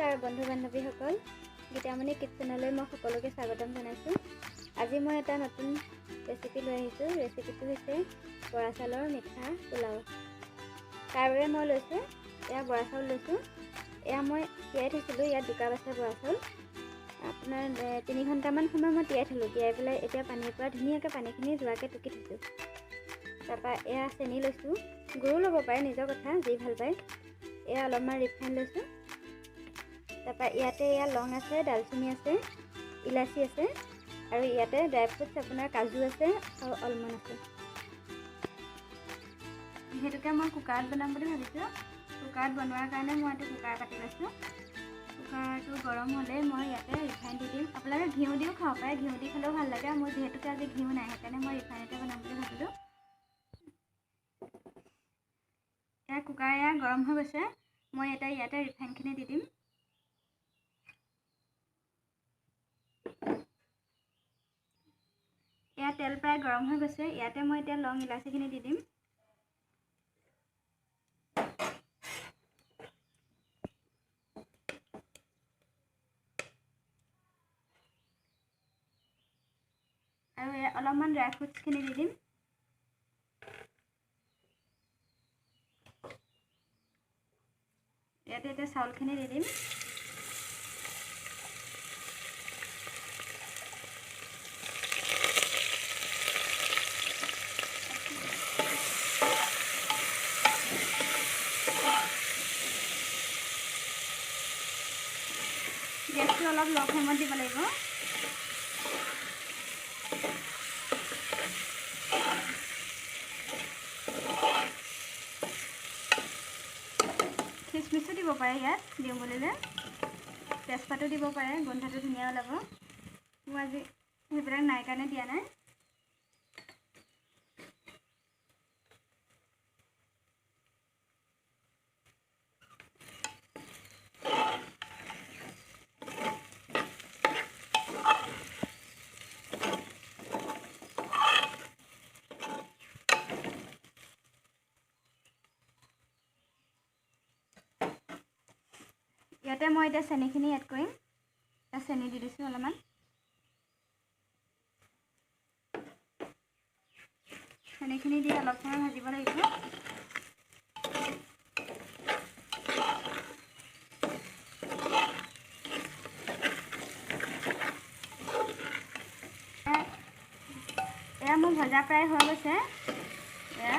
নমস্কাৰ বন্ধু বান্ধৱীসকল, গীতামণি কিটচেনলৈ মই সকলোকে স্বাগতম জনাইছোঁ। আজি মই এটা নতুন ৰেচিপি লৈ আহিছোঁ। ৰেচিপিটো হৈছে বৰা চাউলৰ মিঠা পোলাও। তাৰ বাবে মই লৈছোঁ এয়া বৰা চাউল লৈছোঁ। এয়া মই তিয়াই থৈছিলোঁ, ইয়াত 2 কাপ আছে বৰা চাউল। আপোনাৰ 3 ঘণ্টামান সময় মই তিয়াই থ'লোঁ। তিয়াই পেলাই এতিয়া পানীৰ পৰা ধুনীয়াকৈ পানীখিনি যোৱাকৈ টুকি থৈছোঁ। তাৰপৰা এয়া চেনি লৈছোঁ, গুড়ো ল'ব পাৰে, নিজৰ কথা, যি ভাল পায়। এয়া অলপমান ৰিফাইন লৈছোঁ। তাৰপৰা ইয়াতে এয়া লং আছে, দালচেনি আছে, ইলাচি আছে, আৰু ইয়াতে ড্ৰাই ফ্ৰুটছ আপোনাৰ কাজু আছে আৰু অলমণ্ড আছে। যিহেতুকে মই কুকাৰত বনাম বুলি ভাবিছোঁ, কুকাৰত বনোৱাৰ কাৰণে মই এইটো কুকাৰ পাতি লৈছোঁ। কুকাৰটো গৰম হ'লেই মই ইয়াতে ৰিফাইন দি দিম। আপোনালোকে ঘিউ দিও খাব পাৰে, ঘিউ দি খালেও ভাল লাগে। মোৰ যিহেতুকে আজি ঘিউ নাই, সেইকাৰণে মই ৰিফাইনতে বনাম বুলি ভাবিলোঁ। এয়া কুকাৰ এয়া গৰম হৈ গৈছে, মই এতিয়া ইয়াতে ৰিফাইনখিনি দি দিম। এয়া তেল প্ৰায় গৰম হৈ গৈছে, ইয়াতে মই এতিয়া লং ইলাচিখিনি দি দিম। আৰু এয়া অলপমান ড্ৰাই ফ্ৰুটছখিনি দি দিম। ইয়াতে এতিয়া চাউলখিনি দি দিম। গেছটো অলপ ল' ফ্লেমত দিব লাগিব। খিচমিচো দিব পাৰে ইয়াত দিওঁ বুলিলে, তেজপাতো দিব পাৰে, গোন্ধটো ধুনীয়া ওলাব। মোৰ আজি সেইবিলাক নাই কাৰণে দিয়া নাই। ইয়াতে মই এতিয়া চেনিখিনি এড কৰিম। চেনি দি দিছোঁ অলপমান। চেনিখিনি দি অলপ সময় ভাজিব লাগিব। এয়া মোৰ ভজা প্ৰায় হৈ গৈছে, এয়া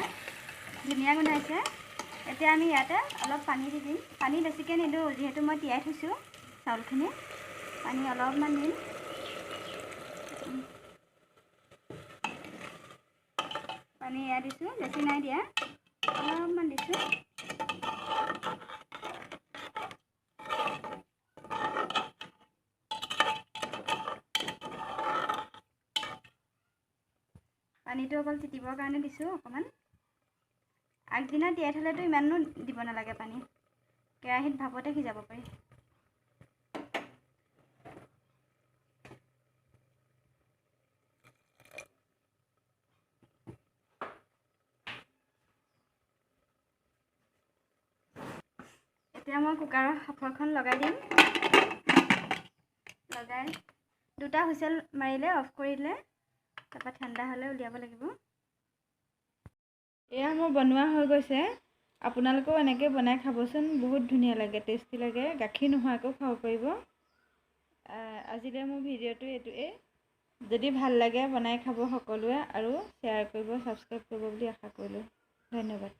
ধুনীয়া গোন্ধাইছে। এতিয়া আমি ইয়াতে অলপ পানী দি দিম। পানী বেছিকৈ নিদিওঁ, যিহেতু মই তিয়াই থৈছোঁ চাউলখিনি। পানী অলপমান দিম। পানী এয়া দিছোঁ, বেছি নাই দিয়া, অলপমান দিছোঁ। পানীটো অকল তিতিবৰ কাৰণে দিছোঁ অকণমান। আগদিনা তিয়াই থ'লেতো ইমানো দিব নালাগে পানী, কেৰাহীত ভাপতে সিজাব পাৰি। এতিয়া মই কুকাৰৰ সাঁফৰখন লগাই দিম। লগাই 2টা হুইচেল মাৰিলে অফ কৰি দিলে, তাৰপৰা ঠাণ্ডা হ'লে উলিয়াব লাগিব। এয়া মোৰ বনোৱা হৈ গৈছে। আপোনালোকেও এনেকৈ বনাই খাবচোন, বহুত ধুনীয়া লাগে, টেষ্টি লাগে। গাখীৰ নোহোৱাকৈও খাব পাৰিব। আজিলৈ মোৰ ভিডিঅ'টো এইটোৱেই। যদি ভাল লাগে বনাই খাব সকলোৱে, আৰু শ্বেয়াৰ কৰিব, ছাবস্ক্ৰাইব কৰিব বুলি আশা কৰিলোঁ। ধন্যবাদ।